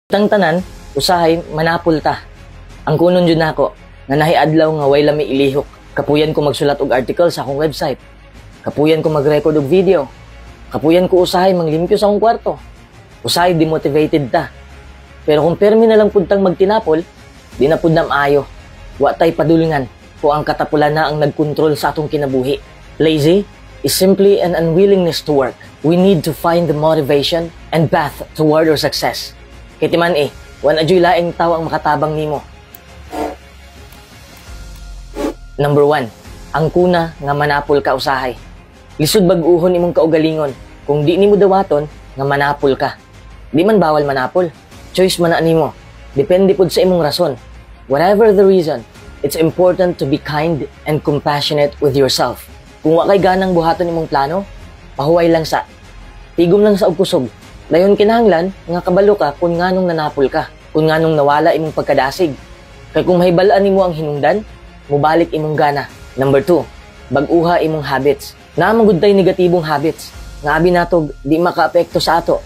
Tang tanan, usahay manapol ta. Angkonon jud nako nga naay adlaw nga way lami ilihok. Kapuyan ko magsulat og article sa akong website. Kapuyan ko mag-record og video. Kapuyan ko usahay manglimpyo sa akong kwarto. Usahay demotivated ta. Pero kung permi na lang pud tang magtinapol, di na pud na maayo. Wa tay padulngan kung ang katapulan na ang nagkontrol sa atong kinabuhi. Lazy is simply an unwillingness to work. We need to find the motivation and path toward our success. Kay timan-i, wa na juy laing tao ang makatabang nimo. Number 1, angkona nga manapol ka usahay. Lisod bag-uhon imong kaugalingon kung di nimo dawaton nga manapol ka. Di man bawal manapol. Choice man na nimo. Depende pud sa imong rason. Whatever the reason, it's important to be kind and compassionate with yourself. Kung wa kay ganang buhaton imong plano, pahuway lang sa. Tigom lang sa og kusog. Dayon kinahanglan nga kabalo ka kung nganong nanapol ka, kung nganong nawala imong pagkadasig. Kay kung mahibal-an nimo ang hinungdan, mubalik imong gana. Number 2, bag-uha imong habits. Naa man gud tay negatibong habits nga abi natog di makaapekto sa ato.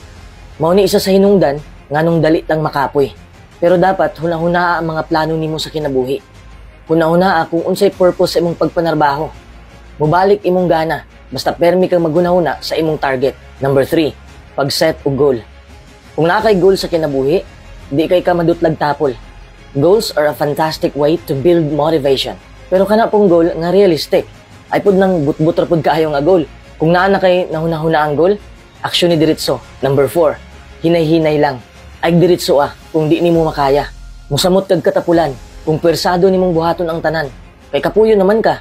Mao ni isa sa hinungdan nganong dali tang makapoy. Pero dapat hunahunaa ang mga plano nimo sa kinabuhi. Hunahunaa kung unsay purpose sa imong pagpanarbaho. Mubalik imong gana basta permi kang maghunahuna sa imong target. Number 3, pag-set og goal. Kung naa kay goal sa kinabuhi, di kay ka madutlag tapol. Goals are a fantastic way to build motivation. Pero kana pong goal nga realistic. Ayaw pud nang butbut ra pud kaayo nga goal. Kung naa na kay nahunahuna ang goal, aksyon ni diretso. Number 4, hinay-hinay lang. Ay diretso ah, kung di nimo makaya. Musamot kag katapulan kung pwersado nimong buhaton ang tanan. Kay kapuyo naman ka.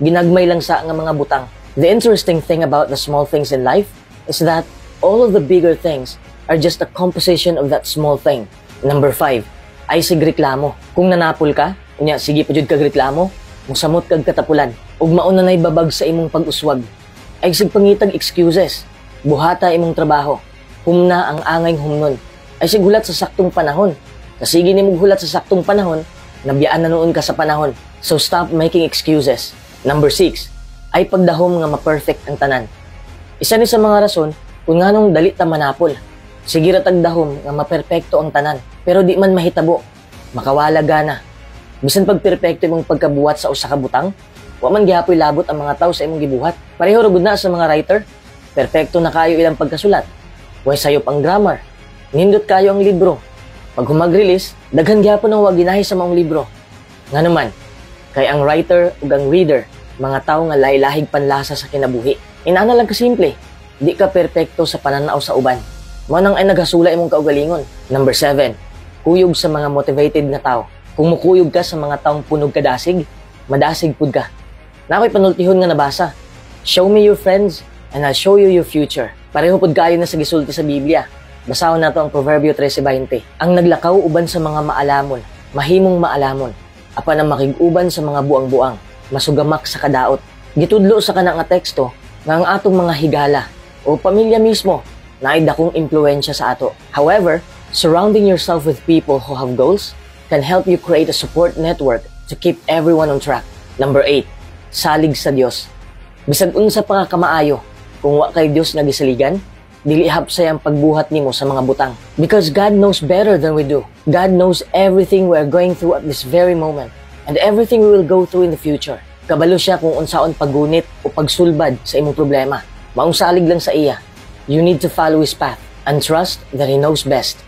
Ginagmay lang sa nga mga butang. The interesting thing about the small things in life is that all of the bigger things are just a composition of that small thing. Number 5, ay sig reklamo. Kung nanapol ka, unya sige pa jud kag reklamo, musamot kag katapulan ug mauna nay babag sa imong pag-uswag. Ay sig pangitag excuses. Buhata imong trabaho. Humna ang angay humnon. Ay sig hulat sa saktong panahon. Kasige nimo hulat sa saktong panahon, nabiyaan na nuon ka sa panahon. So stop making excuses. Number 6, ay pagdahom nga ma-perfect ang tanan. Isa ni sa mga rason kung nganong dali ta manapol. Sige ra tag dahom nga maperpekto ang tanan, pero di man mahitabo. Makawala gana. Bisan pag perpekto imong pagkabuhat sa usa ka butang, wa man gihapoy labot ang mga tao sa imong gibuhat. Pareho ra gud na sa mga writer. Perpekto na kayo ilang pagkasulat. Way sayop ang grammar. Nindot kayo ang libro. Pag humag-release, daghan gihapon ang wa ginahi sa maong libro. Nga naman, kay ang writer ug ang reader, mga tao nga lahi-lahig panlasa sa kinabuhi. Inana lang kasimple, di ka perpekto sa pananaw sa uban. Mao nang ay naghasula imong kaugalingon. Number 7, kuyog sa mga motivated nga tao. Kung mukuyog ka sa mga taong punog kadasig, madasig pud ka. Naa ko'y panultihon nga nabasa. "Show me your friends and I'll show you your future." Pareho pud kayo na sa gisulti sa Biblia. Basahon nato ang Proverbio 13:20. "Ang naglakaw uban sa mga maalamon, mahimong maalamon. Apan ang makig-uban sa mga buang-buang, masugamak sa kadaot." Gitudlo sa kana nga teksto nga ang atong mga higala o pamilya mismo naay dakong impluwensya sa ato. However, surrounding yourself with people who have goals can help you create a support network to keep everyone on track. Number 8, salig sa Dios. Bisag unsa pa ka kamaayo, kung wa kay Dios nga gisaligan, dili hapsay ang pagbuhat nimo sa mga butang. Because God knows better than we do. God knows everything we are going through at this very moment and everything we will go through in the future. Kabalo siya kung unsaon paggunit o pagsulbad sa imong problema. Maong salig lang sa iya. You need to follow His path and trust that He knows best.